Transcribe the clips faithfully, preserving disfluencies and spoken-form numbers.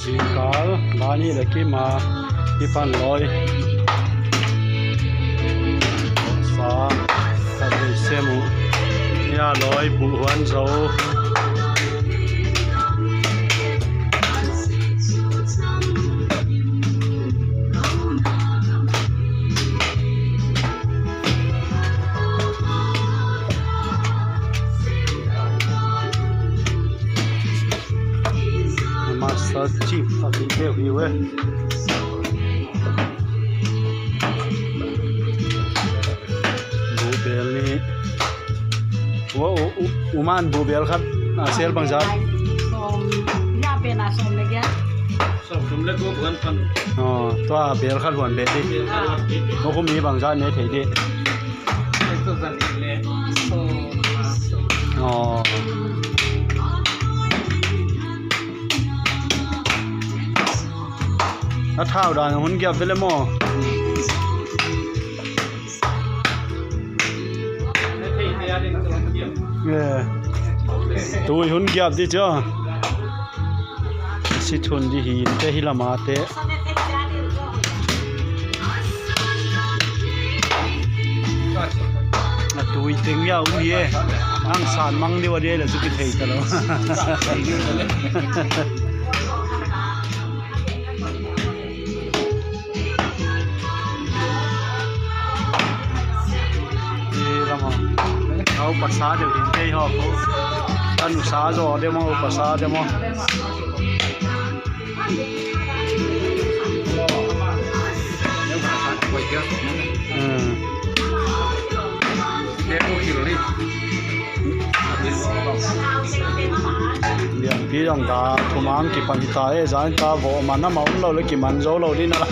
Kal, dan hi le kima, kipan lawi. Sa, khat vei sem uh. Hia lawi, buh huan zo. Master Chief a ti deuh hi ve. Buhbel ni. Ua, u, u, uman buhbel khat a sel bangzat. Sawm, ya pen a sawm le giat. Sawm sum le guk huan pan. Aw, tua bel khat huan beh di. Bel khat huan beh di. Tua kum i bangzat ne thei di. Tua zan i le. Sawm, sawm. Aw. A thau dan hun giap vele maw? Eh. Tui hun giap di cio. Si thun di hi te hi lama te. A tui teng ya u hi e. Ang san mang di wa di le su ki thei ta lo. Hi lamah. Au pasa deuh hin kei haw ko. Ka nusa zaw deuh maw, au pasa deuh maw. Hmm. Lianpi dong ta thumang kipan hi ta e, zan ta vawh man a ma um lo le kiman zo lo ding a la.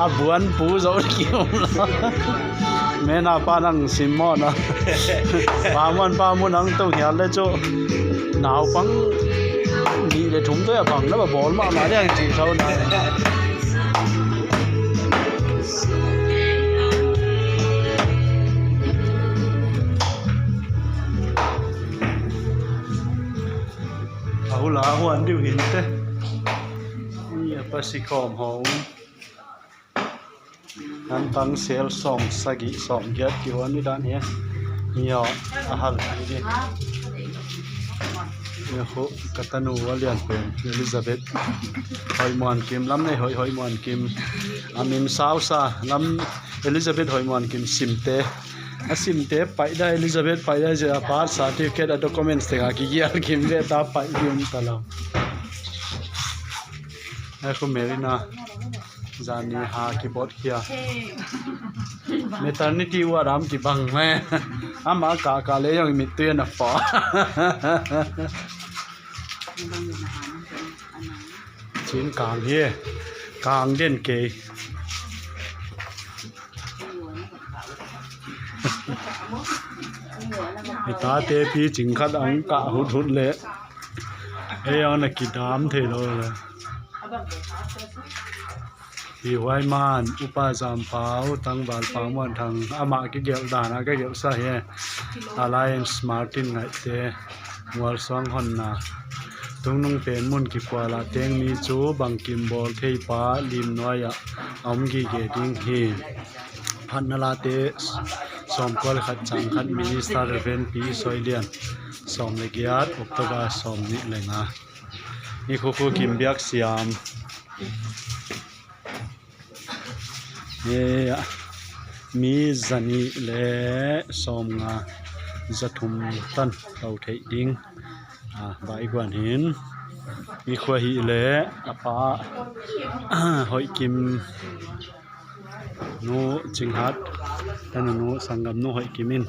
A buan pu zo le ki um lo. Mena pa nang sim maw na. Pa muan pa muan ang tung hial le cu. Naupang nih le thum tawh a bang na ba bawl mahmah ding ang cih tho na. A hula huan diu hin te. Ni a pasi khawm hawm. An pang sel sawm sagih sawm giat kihuan ni dan hi. Ni aw a hal hi di. Ni khu ka tanu a lian pen Elizabeth Hoih Muan Kim, lam nei hoih, Hoih Muan Kim. A min sausa lam Elizabeth Hoih Muan Kim simte. A simte paih da, Elizabeth paih da, zia birth certificate a documents tengah kigial kim ve ta paih hi um ta lo. Ai khu Merina zani ha kibot khia. Maternity ward am kibang mai. Ama kah kah le zong i mittui a na pawh. Cin kang hi. Kang den kei. I tate pi cing khat ang kah huthut le. Ei ang na kidam thei lo le. Hi huai man, Upa Zam Pau, Tangval Pau Muan Thang, amah kigelh dan a ka gelh sa hi. Alliance Martin Ngaihte, Mual Suang Honna, Tungnung pen mun kikual ah teng mi cu bangkim bawl thei pa lim nuai ah a om gige ding hi. Phatna late sawmkua le khat cang khat Minister Reverend Pi Soi Lian, sawm le giat, October sawm nih le nga. Ni khu khu kim biak siam. He, mi zanih le sawmnga zathum tan lo theih ding. A, bai guan hin. Mi khua hi le a pa Hoih Kim nu Cinghat, tanu nu sanggam nu Hoih Kim in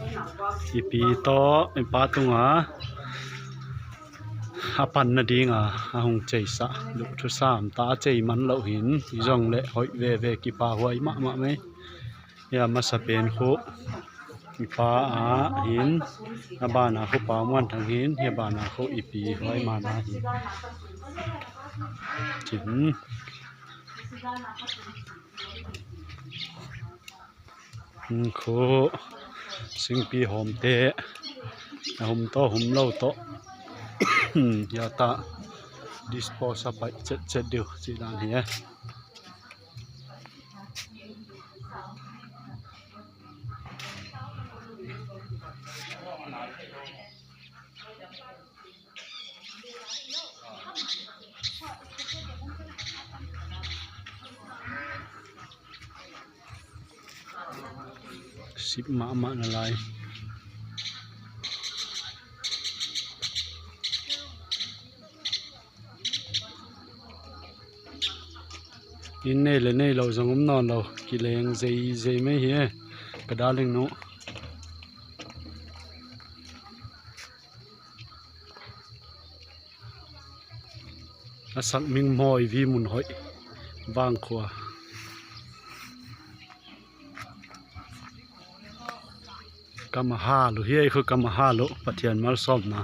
i pi tawh i pa tunga a pan nadinga a hung ceisah duh thusam ta a cei man loh hin i zong le hoih veve kipa huai mahmah mei. Hia masa pen khu i pa a hin a bana khu Pa Muan Thang hin hia bana khu i pi huai mana hin. Cin. Khu singpi hawmte a hum tawh hum lo tawh. Hia ta Dispose a paih cetcet deuh cih dan hi e. Sip mahmah na lai. Inn nei le nei lo zong om nawn lo, kileng zeizei mai hi e, ka darling nu. A sak ming mawi vi mun hoih vang khua. Kam a hal uh hi ei khu, kam a hal uh, Pathian malsawmna.